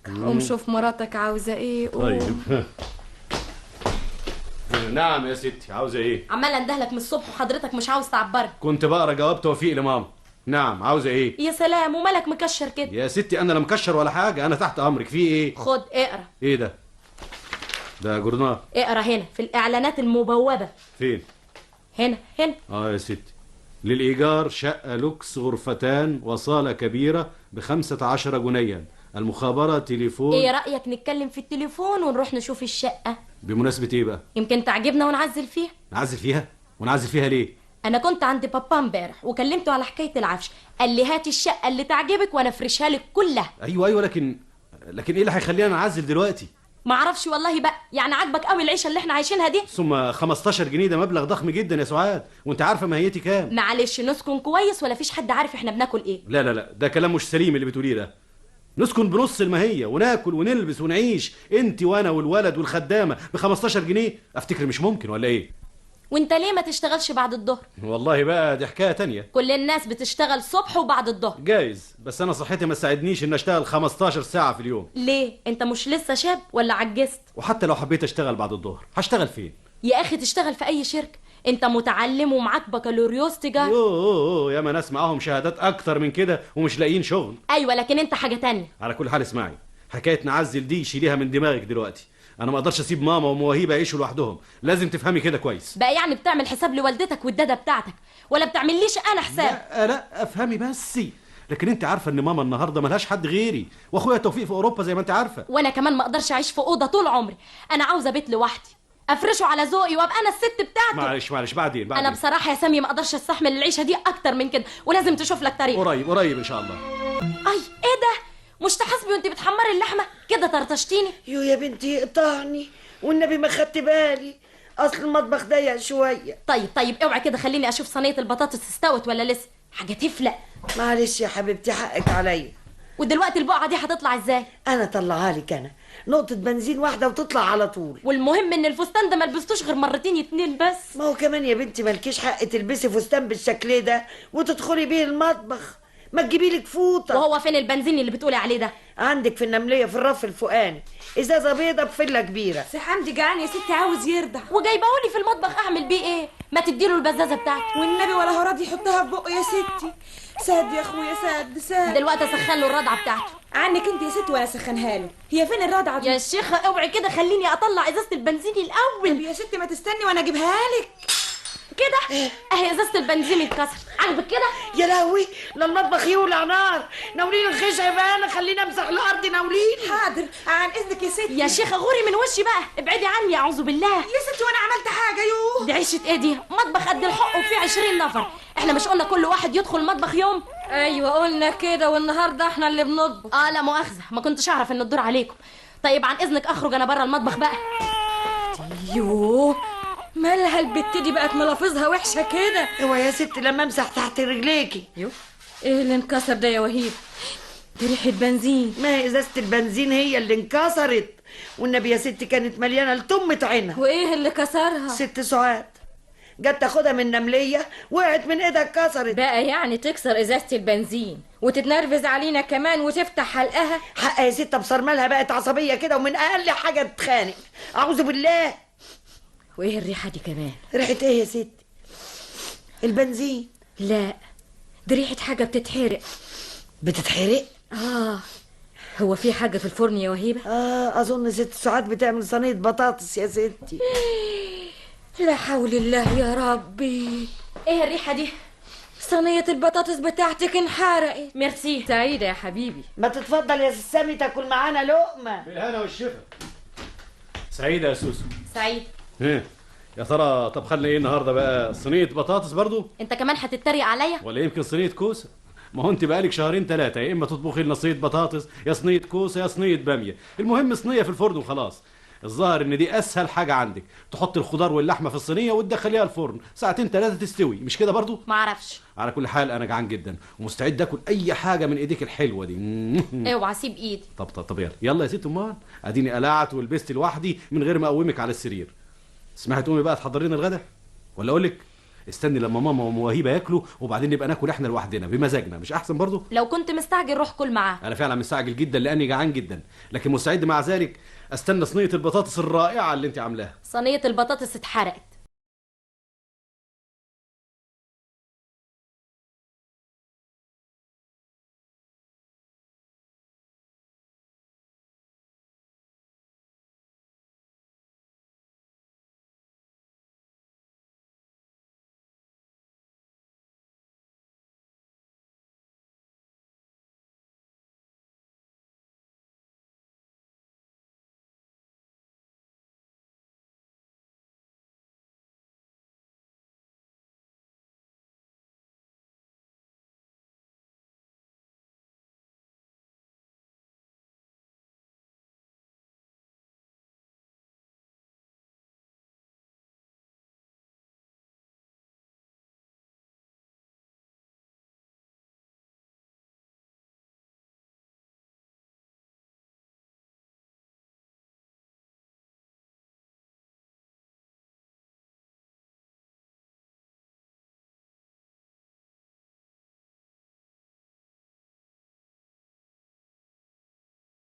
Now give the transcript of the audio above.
قوم شوف مراتك عاوزه ايه. طيب. نعم يا ستي، عاوزه ايه؟ عمال اندهلك من الصبح وحضرتك مش عاوز تعبرني. كنت بقرا جواب توفيق لماما. نعم، عاوزه ايه؟ يا سلام، ومالك مكشر كده؟ يا ستي انا لا مكشر ولا حاجة، انا تحت امرك. في ايه؟ خد اقرا. ايه ده؟ ده جورنال. اقرا هنا في الاعلانات المبوبه. فين؟ هنا هنا. اه يا ستي، للايجار شقه لوكس غرفتان وصاله كبيرة ب15 جنيها، المخابره تليفون. ايه رايك نتكلم في التليفون ونروح نشوف الشقة؟ بمناسبة ايه بقى؟ يمكن تعجبنا ونعزل فيها. نعزل فيها؟ ونعزل فيها ليه؟ انا كنت عند بابا امبارح وكلمته على حكاية العفش، قال لي هاتي الشقة اللي تعجبك وانا افرشها لك كلها. ايوه ايوه، لكن ايه اللي هيخلينا نعزل دلوقتي؟ معرفش والله بقى، يعني عاجبك قوي العيشة اللي احنا عايشينها دي؟ ثم 15 جنيه ده مبلغ ضخم جدا يا سعاد، وانت عارفه ماهيتي كام. معلش نسكن كويس ولا فيش حد عارف احنا بناكل ايه. لا لا لا، ده كلام مش سليم اللي بتقوليه ده. نسكن بنص الماهية وناكل ونلبس ونعيش انت وانا والولد والخدامه ب 15 جنيه، افتكر مش ممكن ولا ايه؟ وانت ليه ما تشتغلش بعد الظهر؟ والله بقى دي حكاية تانية. كل الناس بتشتغل صبح وبعد الظهر. جايز، بس انا صحتي ما تساعدنيش ان اشتغل 15 ساعة في اليوم. ليه؟ انت مش لسه شاب ولا عجزت؟ وحتى لو حبيت اشتغل بعد الظهر هشتغل فين؟ يا اخي تشتغل في اي شركة، انت متعلم ومعاك بكالوريوس تجارة. اوه ياما ناس معاهم شهادات اكتر من كده ومش لاقيين شغل. ايوه لكن انت حاجة تانية. على كل حال اسمعي، حكاية نعزل دي شيليها من دماغك دلوقتي. انا ما اقدرش اسيب ماما ومواهيب يعيشوا لوحدهم، لازم تفهمي كده كويس. بقى يعني بتعمل حساب لوالدتك والداده بتاعتك ولا بتعمليش انا حساب؟ لا لا افهمي بس، لكن انت عارفه ان ماما النهارده ملهاش حد غيري، واخويا توفيق في اوروبا زي ما انت عارفه. وانا كمان ما اقدرش اعيش في اوضة طول عمري، انا عاوزه بيت لوحدي افرشه على ذوقي وابقى انا الست بتاعته. معلش معلش، بعدين انا بصراحة يا سامي ما اقدرش استحمل العيشة دي اكتر من كده، ولازم تشوف لك طريقه. قريب قريب ان شاء الله. اي ايه ده؟ مش تحاسبي وانت بتحمري اللحمة كده طرطشتيني؟ يو يا بنتي اقطعني والنبي، ما خدت بالي، اصل المطبخ ضيق شوية. طيب طيب اوعي كده، خليني اشوف صينية البطاطس استوت ولا لسه، حاجة تفلق. معلش يا حبيبتي حقك عليا. ودلوقتي البقعة دي هتطلع ازاي؟ انا طلعها لك انا، نقطة بنزين واحدة وتطلع على طول. والمهم ان الفستان ده ما لبستوش غير مرتين اتنين بس. ما هو كمان يا بنتي مالكيش حق تلبسي فستان بالشكل ده وتدخلي بيه المطبخ، ما تجيبي لك فوطه. وهو فين البنزين اللي بتقولي عليه ده؟ عندك في النمليه في الرف الفوقاني، ازازة بيضة بفله كبيرة. سي حمدي جعان يا ستي عاوز يرضع. وجايبهولي في المطبخ اعمل بيه ايه؟ ما تديله البزازه بتاعته. والنبي ولا هو راضي يحطها في بقه يا ستي. ساد يا اخويا ساد ساد. دلوقتي اسخن له الرضعه بتاعته. عنك انت يا ستي وانا اسخنها له. هي فين الرضعه دي؟ يا شيخه اوعي كده، خليني اطلع ازازة البنزين الاول. طب يا ستي ما تستني وانا اجيبها لك. كده اهي ازازة البنزين اتكسرت، عاجبك كده؟ يا لهوي، لا المطبخ يولع نار. ناوليني الخشب انا، خليني امسح الارض. ناوليني. حاضر، عن اذنك يا ستي. يا شيخه غوري من وشي بقى، ابعدي عني اعوذ بالله. يا ستي وانا عملت حاجة؟ يوه دي عيشه ايه دي؟ مطبخ قد الحق وفيه 20 نفر، احنا مش قلنا كل واحد يدخل مطبخ يوم؟ ايوه قلنا كده، والنهارده احنا اللي بنطبخ. اه لا مؤاخذة، ما كنتش اعرف ان الدور عليكم. طيب عن اذنك اخرج انا بره المطبخ بقى. يوه مالها البت دي بقت ملافظها وحشة كده؟ اوعي يا ستي لما امسح تحت رجليكي. يوه ايه اللي انكسر ده يا وهيب؟ دي ريحه بنزين. ما هي ازازة البنزين هي اللي انكسرت، والنبي يا ستي كانت مليانة لتمة عينها. وايه اللي كسرها؟ ست سعاد جت تاخدها من نمليه وقعت من ايدها اتكسرت. بقى يعني تكسر ازازة البنزين وتتنرفز علينا كمان وتفتح حلقها؟ حق يا ست، ابصر مالها بقت عصبية كده ومن اقل حاجة تتخانق، اعوذ بالله. وايه الريحة دي كمان؟ ريحه ايه يا ست؟ البنزين. لا دي ريحه حاجة بتتحرق. بتتحرق؟ اه هو في حاجة في الفرن يا وهيبة؟ اه اظن ست سعاد بتعمل صينية بطاطس يا ستي. لا حول الله يا ربي. ايه الريحة دي؟ صينية البطاطس بتاعتك انحرقت. ميرسي. سعيدة يا حبيبي. ما تتفضل يا ست سامي تاكل معانا لقمة. بالهنا والشفا. سعيدة يا سوسو. سعيد. ايه يا ترى طبخنا ايه النهارده بقى؟ صينية بطاطس برضو؟ انت كمان هتتريق عليا؟ ولا يمكن صينية كوسة؟ ما هو انت بقالك شهرين ثلاثة يا اما تطبخي لنا صينية بطاطس يا صينية كوسة يا صينية باميه، المهم صينية في الفرن وخلاص. الظاهر ان دي اسهل حاجة عندك، تحط الخضار واللحمة في الصينية وتدخليها الفرن ساعتين ثلاثة تستوي، مش كده برضو؟ ما اعرفش. على كل حال انا جعان جدا ومستعد اكل اي حاجة من ايديك الحلوة دي. اوعى سيب ايدي. طب طب طب يلا يلا يا ست امال، اديني قلعت ولبست لوحدي من غير ما اقومك على السرير. اسمعي تقومي بقى تحضري لنا الغدا، ولا اقول لك استني لما ماما ومواهيبه ياكلوا وبعدين نبقى ناكل احنا لوحدنا بمزاجنا، مش احسن برضو؟ لو كنت مستعجل روح كل معاه. انا فعلا مستعجل جدا لاني جعان جدا، لكن مستعد مع ذلك استنى صينية البطاطس الرائعة اللي انت عاملاها. صينية البطاطس اتحرقت.